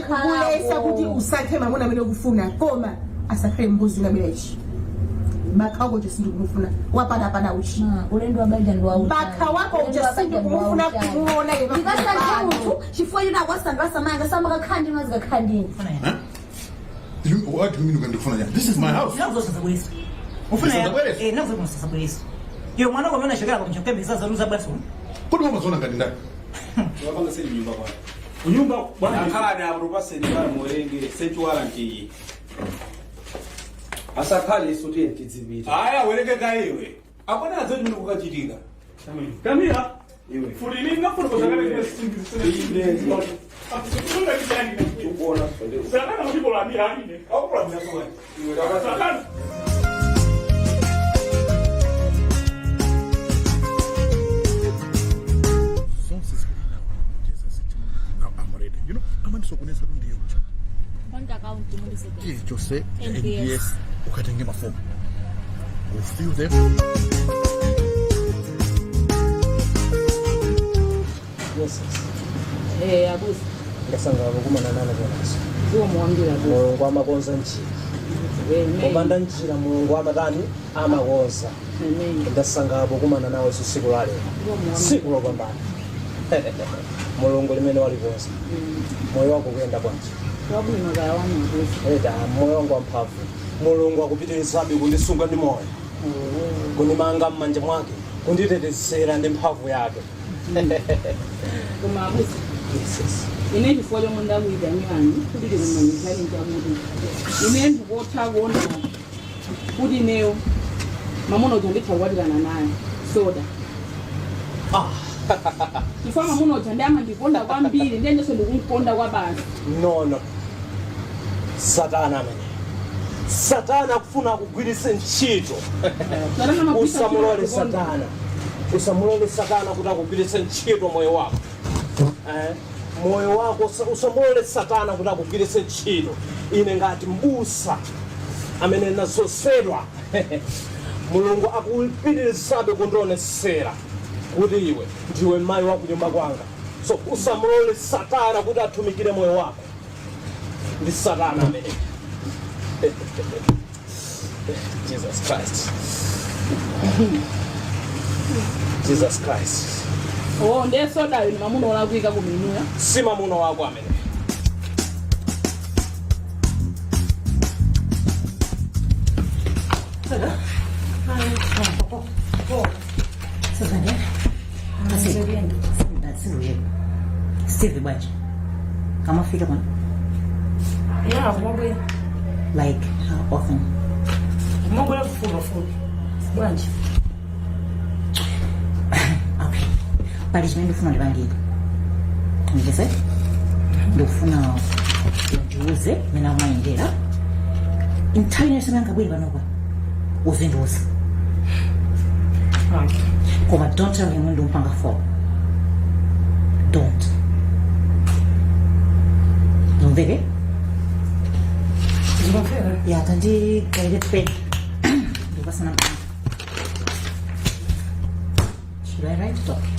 Sindikukulesa kuti usankhe mamuna amene ukufuna, koma asakhale mbuzi ngabira ichi. Bakha wako uja sindikumufuna, wapadapana uchi. Ulendo wa banja ndi wautali. Bakha wako uja sindikumufuna kumuona iwe. Ndikasankhe munthu chifukwa choti akwasangalasa mayanga samakakhala ndinu, azikakhala ndinu. What do you mean ukandifuna chani? This is my house. Nakuzosa zabweresa ufuna. Usazabweresa? Eh, nakuzosa zabweresa iwe mwana kwamene achokera kumchokembeza zaluza bwaso. Kodi mamazoona ngati ndani? Wapanga seli nyumba kwa. Kunyumba bwana. Akhala apo paseni pala muwerenge search warrant iyi. Asakhale iso tiye tidzipita. Aya, werenge kaiwe. Akona nazo chimene kukachitika. Kamira. Iwe. Fulilinga fulikozakale. Ine. Ukuona sonde. Sakana muchipolamira ine. Akulamira songa. Iwe takasa. Sakana. Zonse zimene now I'm ready. You know, amandisokoneza tu ndiye ucha. Bank account mundiseke. Chilichonse cha NPS. NPS ukatenge mafomu. We'll fill them. Yes. Eh, abusa. Ndasangalala kukumana nanu konaso. Zikomo kwambiri, abusa. Mulungu amakonza njira. Amen. Popanda njira Mulungu amatani? Amakonza. Amen. Ndasangalala kukumana nawe tsiku la lero. Tsiku lopambana. Mulungu limene walikonza. Moyo wako kuyenda bwanji? Wabwino, kaya wanu, abusa? Eta, moyo wangu wamphamvu. Mulungu akupitirizabe kundisunga ndi moyo. Kundimanga m'manja mwake, kunditetezera ndi mphamvu yake. Koma abusa, Yes. ine chifukwa chomwe ndakuyitanirani kuti tikumanyizani chakuti ine ndikotha kuona kuti ineyo mamuna uja nditha kukwatirana naye soda, chifukwa mamuna uja ndi amandikonda kwambiri, ndiyenenso ndikumkonda kwa basi. No, satana amene, satana akufuna akugwiritse ntchito. Satana amagwiritsa Usamulole ntchito kukonda. satana, usamulole satana kuti akugwiritse ntchito moyo wako, eh? Moyo wako usamulole satana kuti akugwiritse ntchito. Ine ngati mbusa amene nazosedwa, Mulungu akupitirizabe kundionesera kuti iwe ndiwe mayi wa kunyumba kwanga. So usamulole satana kuti atumikire moyo wako. Ndi satana amene. Jesus Christ, Jesus Christ. Oh, ndiye sodayo ni mamuna olakwika kuminuya? Si mamuna wako amene. Sibuye Steve bwaji amafika pano? Yeah, kumabwera. Like how often? Kumabwera kufupi bwanji. Okay, pali chimene ndikufuna ndipangire ndikese, ndikufuna undiuze mene amayendera nthawi inenso angabwere panopa, uzindiuza. Okay. Koma don't tell him ndiumpanga follow, don't. Ndumveke? Zikumveka. Ya, tandigaire pen, ndikupasana. Should I write it? Okay.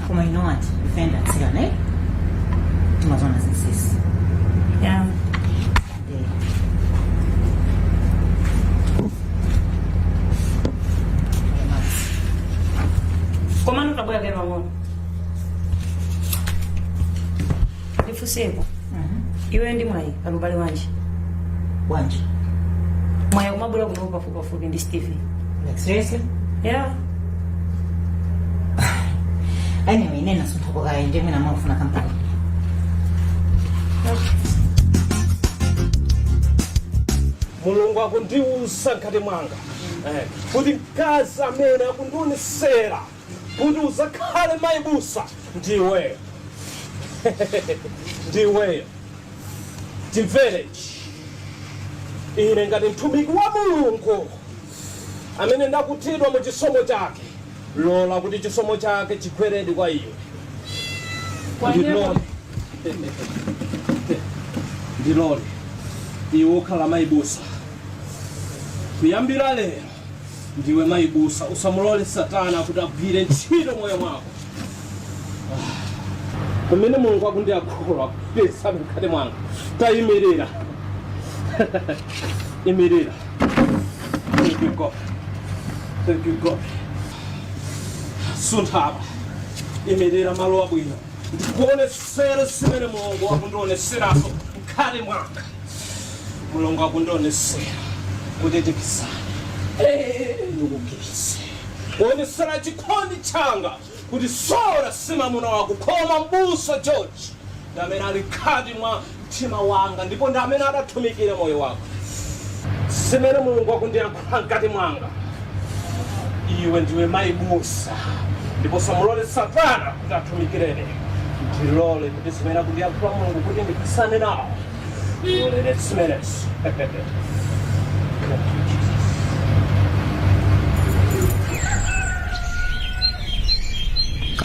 Koma you know what? Defender atsikana, eh? Timazona zinsisi. Yeah. There. Koma utabwera kaye pang'ono, ndifunseko. Iwe ndi Mwayi pali ubale wanji? Wanji? Mwayi kumabwera kuno pafupi pafupi ndi Steve. Like seriously? Yeah. Anyway, ine nasuntha kaye, ndiye mwina amafuna kampani. Mulungu akundiuza mkati mwanga, kuti mkazi amene akundionesera kuti uzakhale mayibusa ndiweyo, ndiweyo. Timvere ichi, ine ngati mtumiki wa Mulungu amene ndakutidwa mu chisomo chake, lola kuti chisomo chake chigweredi kwa iwe. Ndilole, ndilole iwe ukhala mayibusa kuyambira lero. Ndiwe mayibusa, usamulole Satana kuti agwire ntchito moyo mwako. Pamene Mulungu akundiyankhula kupesa mkhate mwanga, tayimirira, imirira. Thank you, God. Thank you, God. Suntha apa, imirira malo abwino, ndikuonesere zimene Mulungu akundioneseraso mkhate mwanga. Mulungu akundionesera kuti tikisane, ndikukise kuonesera chikondi changa kuti Sora si mamuna wako, koma Mbusa George ndi amene ali mkhati mwa mtima wanga ndipo ndi amene adatumikira moyo wako. Zimene Mulungu akundiyankhula mkati mwanga, iwe ndiwe mayibusa ndipo samulole Satana kuti atumikirene. Ndilole kuti zimene akundiyankhula Mulungu kuti ndikisane nawo, ndilolere zimenezo. Thank you, Jesus.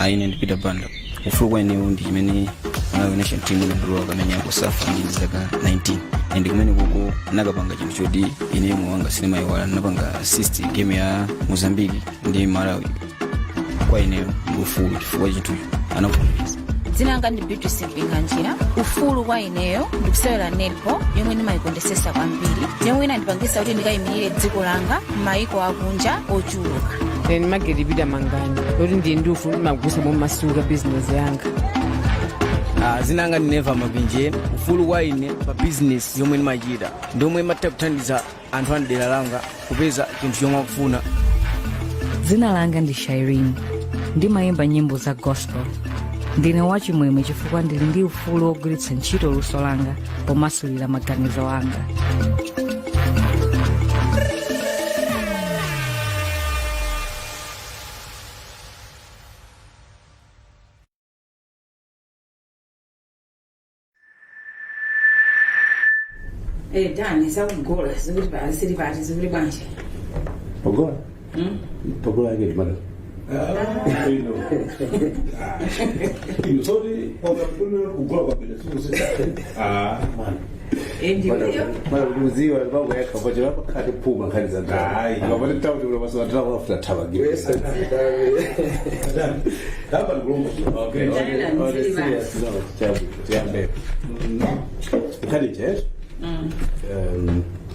Ine ndi Peter Banda. Ufulu kwa inewo ndi chimene Malawi national team inandilola kamene COSAFA ndi zaka 19, and kumene koko nakapanga chinthu choti ine moyo wanga sinemayiwala. Napanga assist game ya Mozambique ndi Malawi. Kwa ineyo ndi ufulu chifukwa chinthucho anakuvomereza. Dzina langa ndi Beatrice Mpinganjira. Ufulu kwa ineyo ndikusewera netball yomwe ndimayikondesesa kwambiri, yomwe inandipangisa kuti ndikayimirire dziko langa m'mayiko akunja ochuluka. Ine ndimagiripita mangani loti ndili ndi ufulu, ndimagusa momwe masuka bizinesi yanga. Zina langa ndi Neva Mapinje. Ufulu kwa ine pa bizinesi yomwe ndimachita ndiomwe imatha kuthandiza anthu a mdera langa kupeza chinthu chomwe akufuna. Dzina langa ndi Shairin, ndimayimba nyimbo za gospel. Ndine wachimwemwe chifukwa ndili ndi ufulu wogwiritsa ntchito luso langa pomasulira maganizo anga. Dani, zakugola zikuti pali zili pati, zikuti bwanji? Pagola? Pagola yake madam. Ino soti kugola kwabele. Ah, man. Ndiyo. Madam, kuziwa mpango yake pacho hapo kati puma kali za ndani. Hayi. Ngapati tauti ule basi wataka kufuta tawa. Hapa ni kulongo. Okay, okay. Okay, serious. No, chabu. Tiyambe. Nkhani je?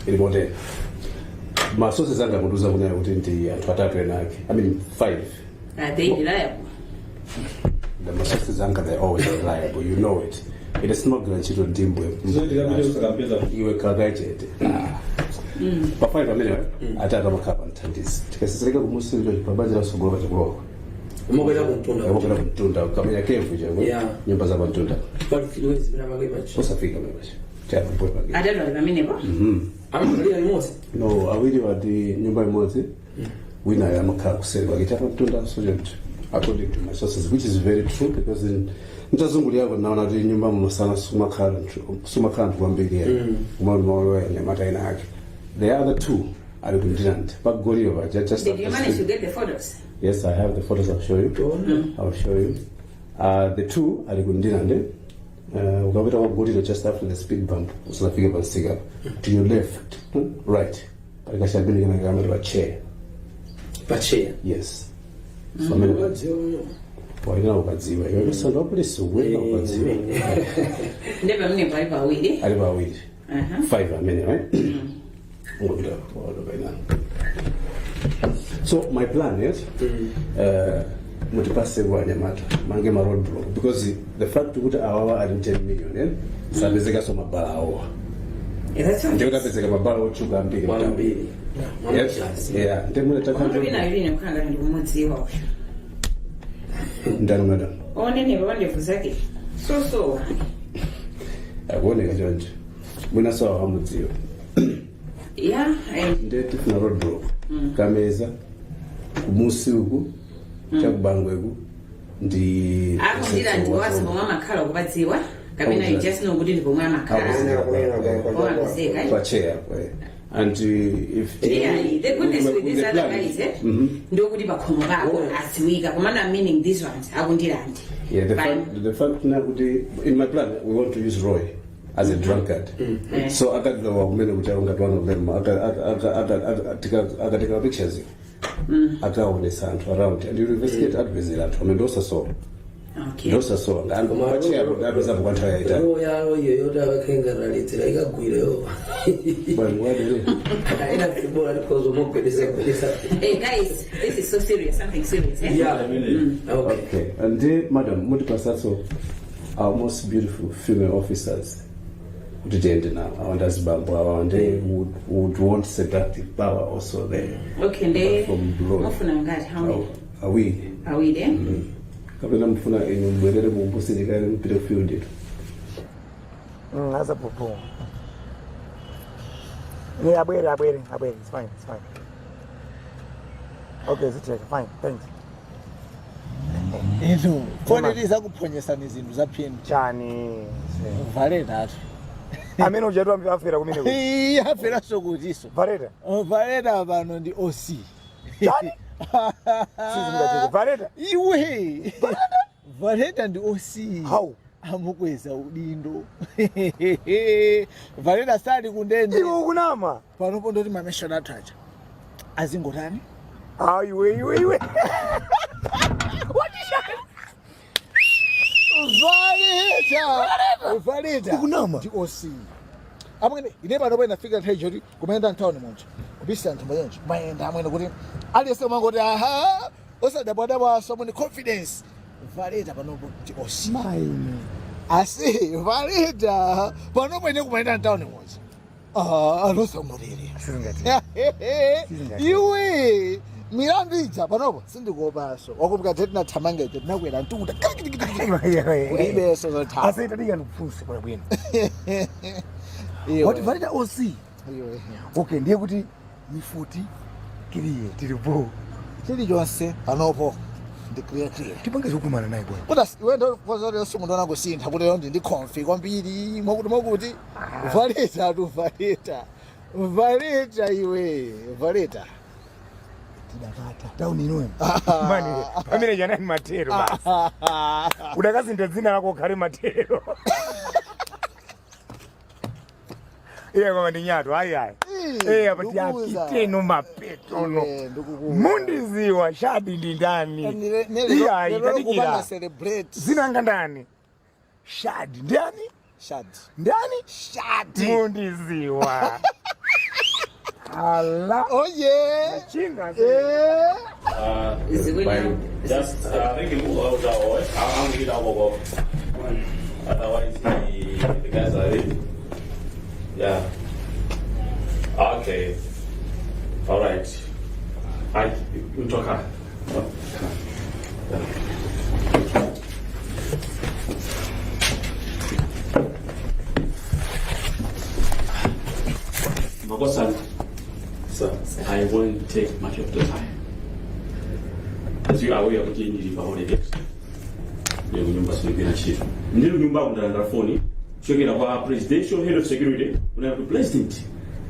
Ilimote. Ma sources anga kutuza kuna kuti ndi anthu atatu ena ake. I mean five. Are they reliable? The ma sources anga, they're always reliable. You know it. It is not ntchito ndimbwe. Iwe kakachete. Pa five amene atatu amakhala pa mthandizi. Tikasisereka kumusiliro pabanja la sogolo pachikulowa. Umakwera kumtunda. Umakwera kumtunda kamenya kevu chakwe. Nyumba za pamtunda. Usafika mwepacho. Chapo pake. Atatu ali pamenepo? Mhm. Amakhalira limodzi? No, awiri wati nyumba imodzi. Wina amakhala kuseri kwake chapamtunda, so choncho according to my sources, which is very true, because in mtazungulira yako naona kuti nyumba muno sana sumakhala anthu kwambiri ya. Kumalo anyamata ena ake. The other two ali ku pagoliro paja just Did you after manage to school. get the photos? Yes, I have the photos. I'll show you. I'll show you. The two ali ku Ndinande. Ukapita kwa Goliro just after the speed bump, usafike pa msika, to your left, right, pali kashabini kana kamati pa chair. Pa chair? Yes. So amene waina ukadziwa iwe kusanda wa polisi wena ukadziwa. Ndi pamenepo ali pawiri. Ali pawiri. Five amene, right? Ngopita kwa. So my plan is mutipase kwa anyamata mange ma road block, because the fact kuti awawa ali 10 million, eh, sapezeka so mabala awowa. Ndikuti apezeka mabala otchuka ambiri. Kwambiri. Yes, yeah, ndimune. Komatu wina yuli kukhala ngati ndikumudziwa uyu. Ndani, madam? Onenepa pandevu zake sosowa. Akuoneka choncho, mwina sawa amudziwa. Ya. Ndiye tifuna road block kameza kumusi uku chakubangweku ndi Akundira ndiwasi pomwe amakhala kupadziwa kapena you just know kuti ndi pomwe amakhala pomwe? Pa chair, and if Yeah, the goodness with these other guys, eh? Ndokuti pakhomo pako adziwika, komana meaning these ones akundilandi. Yeah, the fact now kuti in my plan we want to use Roy. As a drunkard. So akatilowa kumene kuti ngati one of them akatenga pictures, akaonesa anthu around and you investigate, atipezera anthu amene ndosasowa. Ndosasowa anthu pacheapo apezapo kwa nthawi yayitali. Roho yawo iyo yoti akakhengaralidzira ikagwireyo. Ina bora tikhoza mogwedeza gwedeza. Hey guys, this is so serious, something serious, eh? Yeah. Okay. And then, madam, mutipasatso our most beautiful female officers kuti tiende nawo awanda azibambo awa, and they would want seductive power also there. Okay, nde From below. mufuna ngati how many? Awiri. Awiri, eh? Kapena mfuna inu mbwerere mumbusilikale mpite field itu. Aza popo. Yeah, abwere, abwere, abwere. It's fine, it's fine. Okay, zitheka, fine, thanks. Inu foneti zakuphonyesani zinthu zaphindu. Chani? Valetatu. Amene ujatu afera kumene kuti? Ii, aferanso kutiso. Valeta? Valeta pano ndi OC. Chani? Sizingatike. Valeta? Iwe, Valeta ndi OC. How? Amukweza udindo. Valeta sali kundende. Iwe ukunama. Panopo ndoti mameshon athu aja azingotani. Ah, iwe, iwe, iwe. Valeta, Valeta Ukunama. ndi OC. Amwene, ine panopo inafika nthawi choti kumayenda mtawuni muja kubisa anthu mayonje mayenda, amwene, kuti aliyense umangoti aha, osadabwadabwaso, amwene, confidence. Valeta panopo ndi OC. Maine. Asi Valeta panopo ine kumayenda mtawuni muja, ah, alosamulire. Sizingatike. Iwe, milandu ija panopo sindikuopanso. Wakumbuka te tinathamanga ija, tinakwera mtunda kulibenso zothawa. Asayitadika ndikufunse bwana bwino. Iwe. Wati Valeta OC? Iwe. Okay, ndiye kuti mifuti kiliye tilipo. Chilichonse panopo ndi clear clear. Tipange zokumana naye bwana. Kuti iwe ndokozoti munthu anakusintha kuti lero ndi confi kwambiri, mwakuti mwakuti Valeta tu, Valeta, Valeta, iwe Valeta. Tidakata tauni inoyo. Mani, pamene chanani matero basi. Udakasintha dzina lako ukhale matero. Iye koma ndi nyato, ayi ayi. Eh, apa Ndikukuza. tiyapiteno mapetono. Ndikukuza. Mundiziwa Shadi ndi ndani? Iye ayi, kupanga tadikira. celebrate. Zina langa ndani? Shadi. Ndani? Shadi. Ndani? Shadi. Mundiziwa. Ala. Oye. Chinga. Eh. Just I think you out our I'm going to. Otherwise, the guys are ready. Yeah. Okay. All right. I you talk. Yeah. Makosan, sir, I won't take much of the time. As you are aware, kuti ndili pa holidays. Ndiye kunyumba sinigwira ntchito. Ndili kunyumba kundalandira foni kuchokera kwa presidential head of security kunena kuti president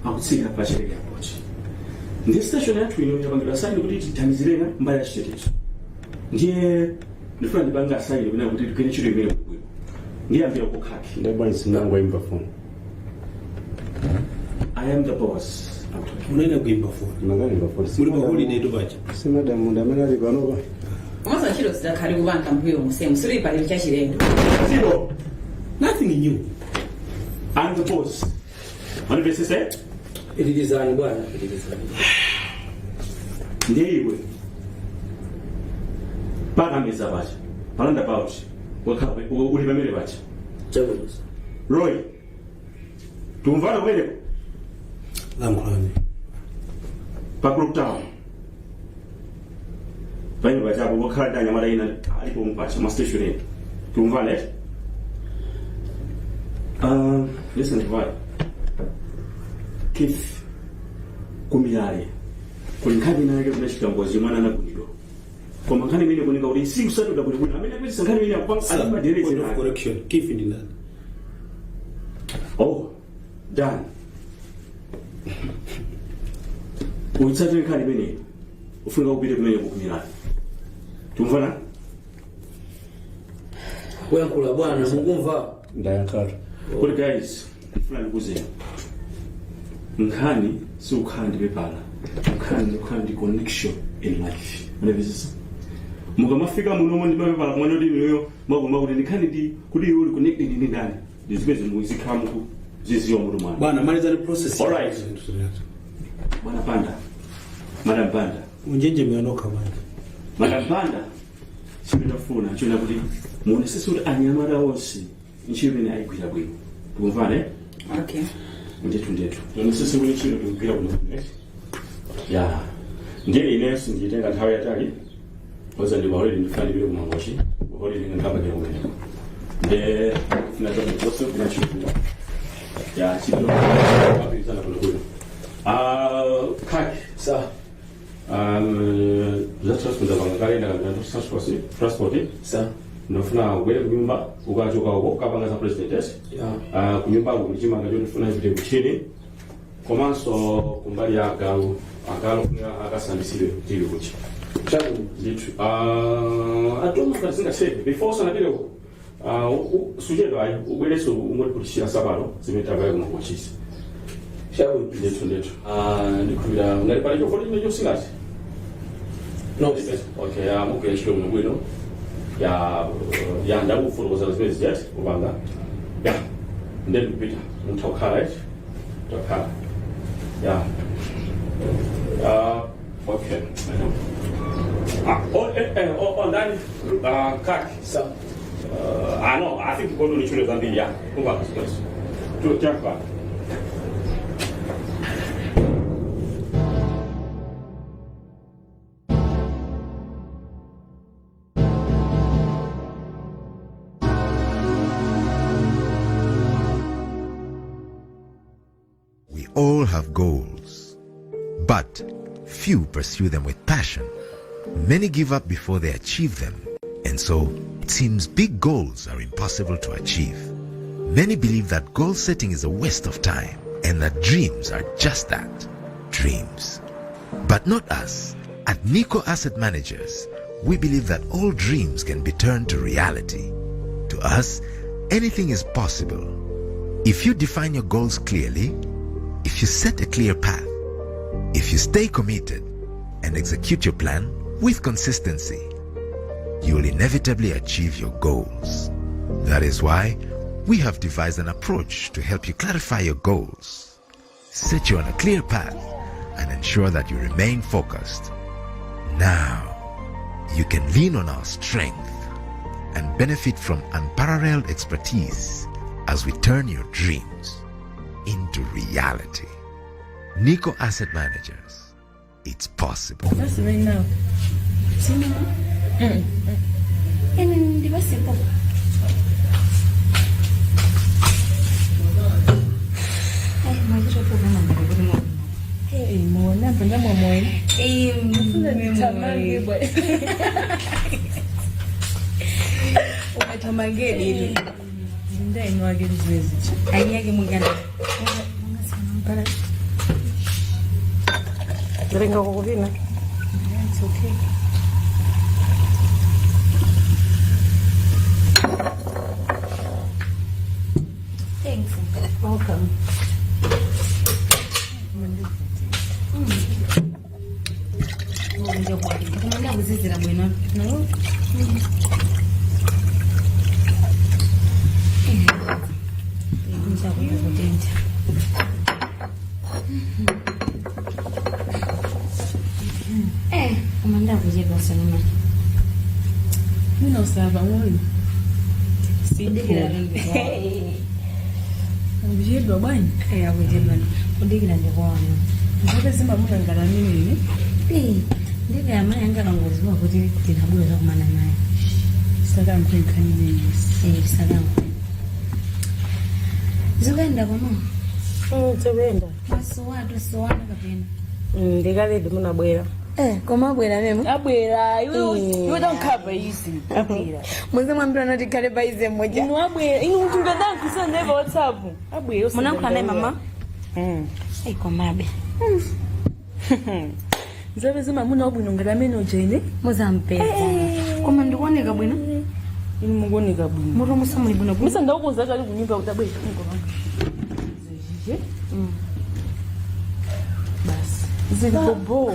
akutsika pa Chileka Airport. Ndiye station yathu ino yapangidwa assign kuti tithandizirena mbali ya chitetezo. Ndiye ndifuna ndipange assign kunena kuti tigwire ntchito imene bwino. Ndiye ambira kukhaki. Ndebwana sinangoimba foni. I am the boss. Unaenda kuimba foni? Nangaimba foni. Muli pa holiday tu paja. Si madam ndi amene ali panopa. Komanso ntchito zidakhale kupanga mbuyo musemu sili pali chachilendo. Zero. Nothing new. I'm the boss. Manifestese? Pitilizani bwana, pitilizani. Ndiye iwe pakameza pacha palanda pauchi wakhala uli pamene pacha. Chabwino. Roy, tumvana kumeneko? Lankhulani. Pa Group Town pamene pachapo wakhala ndi anyamata ina alipo mpacha ma station ena. Tumvana eti? Listen, Vai. Keith, kumilale kuli nkhani ina yake kunachita ngozi, mwana anagulidwa, koma nkhani imene kunika kuti sikusatula kuti bwino amene apezesa nkhani imene akupanga Sir, alimadereze. point of correction. Keith ndi ndani? Oh, done. Uyitsatire nkhani imeneyi, ufunika kupite kumene kukumilale. Tumvana? Kuyankhula bwana, mukumva? Ndayankhatu. Kuti guys, ndifuna ndikuuzeni. Nkhani sikukhala ndi pepala. Nkhani ndikukhala ndi connection in life. Munamvetsetsa? Mukamafika munomo ndi mapepala kumene kuti inuyo mwakoma kuti ndikhani ndi kuti iwe uli connected ndi ndani. Ndi zimene muzikhala mukuzidziwa mutu mwanu. Bwana, malizani process. All right. Bwana Banda. Madam Banda. Unjenjemera nokha bwana. Madam Banda. Chimene ndafuna chona kuti muonesese kuti anyamata onse ntchito imene ayigwira bwino. Tikumvana eh? Okay. Ndithu ndithu. Muonesese kuti ntchito tikugwira bwino bwino. eh? Ya. Ndiye ine sinditenga nthawi yatali. Oza ndi holiday ndifuna ndipite ku Mangochi. Holiday ngapakira kumeneko. Nde funa zabe zonse kuna ntchito bwino. Ya ntchito apitizana bwino bwino. Ah, kaki. Sa. Za transport zapanga kale ndakambira transport transport. Sa. Ndofuna ubwere kunyumba ukachoka uko ukapanga za president yes? Yeah. Ah, kunyumba uko kuchimanga choti ndifuna ipite kuchini komanso kumbali ya agalu agalu kuna akasambitsidwe tili kuchi ndithu atomanga zingaseke before usanapite uko suchedwa ayi ubwereso ungotiputishira sapato zimene tavale kumakochisi ndithu ndithu ndikhulupira ngati pali chofota chimene chosingati No. Okay, ya mugwira ntchito bwino bwino. Ya ya ndakufotokozera zimene zijati kupanga. Ya ndiye ndikupita mutha kukhala eti takhala. Ya. Okay. Ah, oh, eh, eh, oh, oh, ndani kaki. Sa. No, I think kono ni chule zambiri ya. Kumva zimene. Tu chakwa. We all have goals, but few pursue them with passion. Many give up before they achieve them, and so it seems big goals are impossible to achieve. Many believe that goal setting is a waste of time and that dreams are just that dreams. But not us. At Nico Asset Managers, we believe that all dreams can be turned to reality. To us, anything is possible. If you define your goals clearly, if you set a clear path, if you stay committed and execute your plan with consistency, you will inevitably achieve your goals. That is why we have devised an approach to help you clarify your goals, set you on a clear path, and ensure that you remain focused. Now, you can lean on our strength and benefit from unparalleled expertise as we turn your dreams into reality. Nico Asset Managers, it's possible. That's right now. Ene ndipasipo. Umethamangeni ndainwake zimezi Ayiyake mungana. Ndirenga kukuvina. It's okay. Thanks. Welcome. Kumanda kuzizira bwino. No. Eh, kumanda kuchedwa sanuma. Mina usava ng'ono. Kudikira Akuchedwa bwana. Eh, akuchedwa. Kudikira ndikuona. Ndapeza mamuna ngala mimi. Eh, ndike amayi anga kangoziwa kuti ndinabwera zakumana naye. Sakankhwekhani neyisi. Eh, sakankhwe. Zokuyenda koma? Zokuyenda. Masowatu sowana kapena. Ndikaledi munabwera. Eh, koma abwera memo. Abwera, iwe iwe don't cover easy. Abwera. Muze mwambira noti khale paize mmoja. Inu abwera, inu mtungadankhisa ndeva WhatsApp. Abwera. Munankhala naye mama? Eh, komabe. Nzapeza mamuna wabwino ngati amene ujene. Muzampeza. Koma ndikuoneka bwino. Inu mukuoneka bwino. Mutu musamuli bwino. Misa ndakukonza kale kunyumba kuti abwere ngomanga. Zizije. Basi. Zilibobo.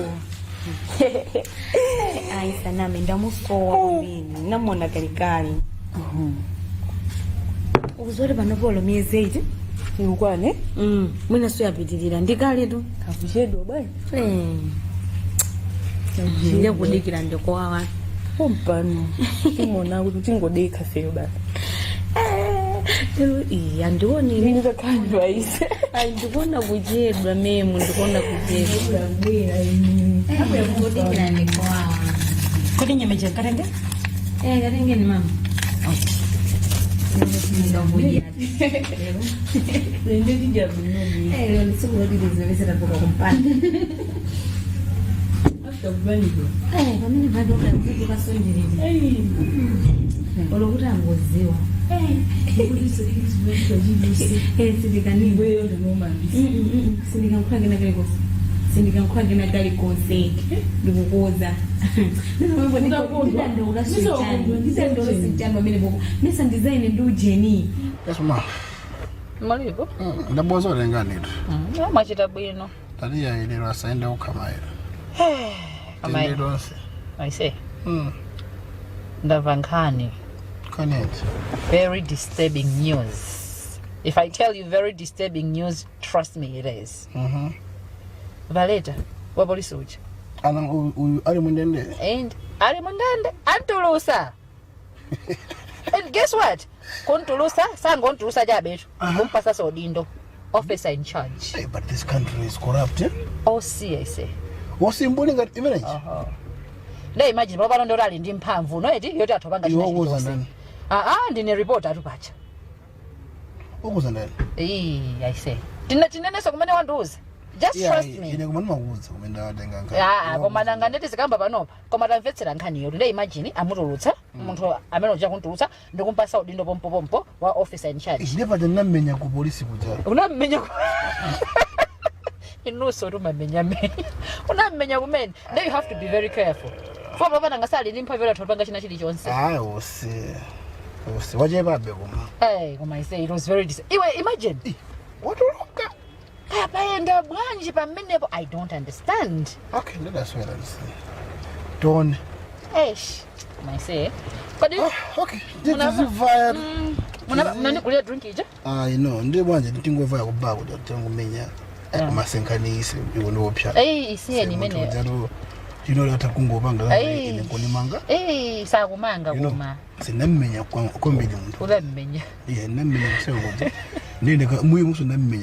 Ayi saname ndamusowa kwambiri. Namona kalikali. Ukuzoti panopolo miyezi 8. Ikukwane? Mwina soyapitirira ndikaletu. Akuchedwa bwana. Ndikudikira ndikowawa. Pompano. Timona kuti tingodeka feyo basi. Lero iyi andione ndikakhandwa ise. Ayi ndikuona kuchedwa memu ndikuona kuchedwa. Ndikudikira ndikowawa. Kodi nyama jakatenge? Eh, katengeni mama. Pamene padokaasonjerera olokuti angoziwa sindikankhwakena kalikonse ndikukuza mesa ndizaine ndi ujeni. Yes, ma. Malipo? Ndaboza ulenganitu. Mwachita bwino. Taliya ilero asaende kukhamaira. Amayi. Tende lonse. I say. Ndamva nkhani. Connect. Very disturbing news. If I tell you very disturbing news, trust me it is. Valeta, wa polisi uja. Ana uyu ali mundende. And ali mundende antulusa. And guess what? Kuntulusa, sangontulusa chabetu. Kumpasa sodindo. Officer in charge. Hey, but this country is corrupt, eh? OC I say. Wosimbuli ngati imenechi. Nde imagine pano ndoti ali ndi mphamvu no eti yoti athu apanga Iwe china ukuza chilichonse. ndani? Ah ah ndine reporter atupacha. Ukuza ndani? Eh, I say. Tinenenso kumene wandiuza. Just Yeah, trust me. Ine kumene makuudza kumene ndawatenga nkhani. Ah, koma nanga ndeti zikamba panopa. Koma tamvetsera nkhaniyo. Nde imagine amutulutsa munthu amene uja kuntulutsa ndikumpasa udindo pompopompo wa officer in charge. Ine paja ndinamenya ku polisi kuja. Unammenya ku Inuso umamenya menya. Unammenya kumene. Then you have to be very careful. For papa nanga sali ndi mphamvu yoti athu apanga china chilichonse. Hayi usi. Usi wachepabe koma. Hey, koma I say it was very iwe imagine. Watuluka. Kapayenda bwanji pamenepo I don't understand. Okay, ndidaswera lisi. Tone. Eish, koma I say. Kodi okay, ndizivaya. Munandigulira drink ija? Ah, no, ndi bwanje ndingovaya kubaa kuti tengumenya. Kumasenkanise iwe ndiwopya. Ei, isiyeni imeneyo. Chinolata kungopanga Ei. ine kunimanga. Ei, sakumanga You know, koma. Sinammenya kwambiri munthu. Udammenya. Iye nammenya kuseko kuja. Ndine muyi musu nammenya.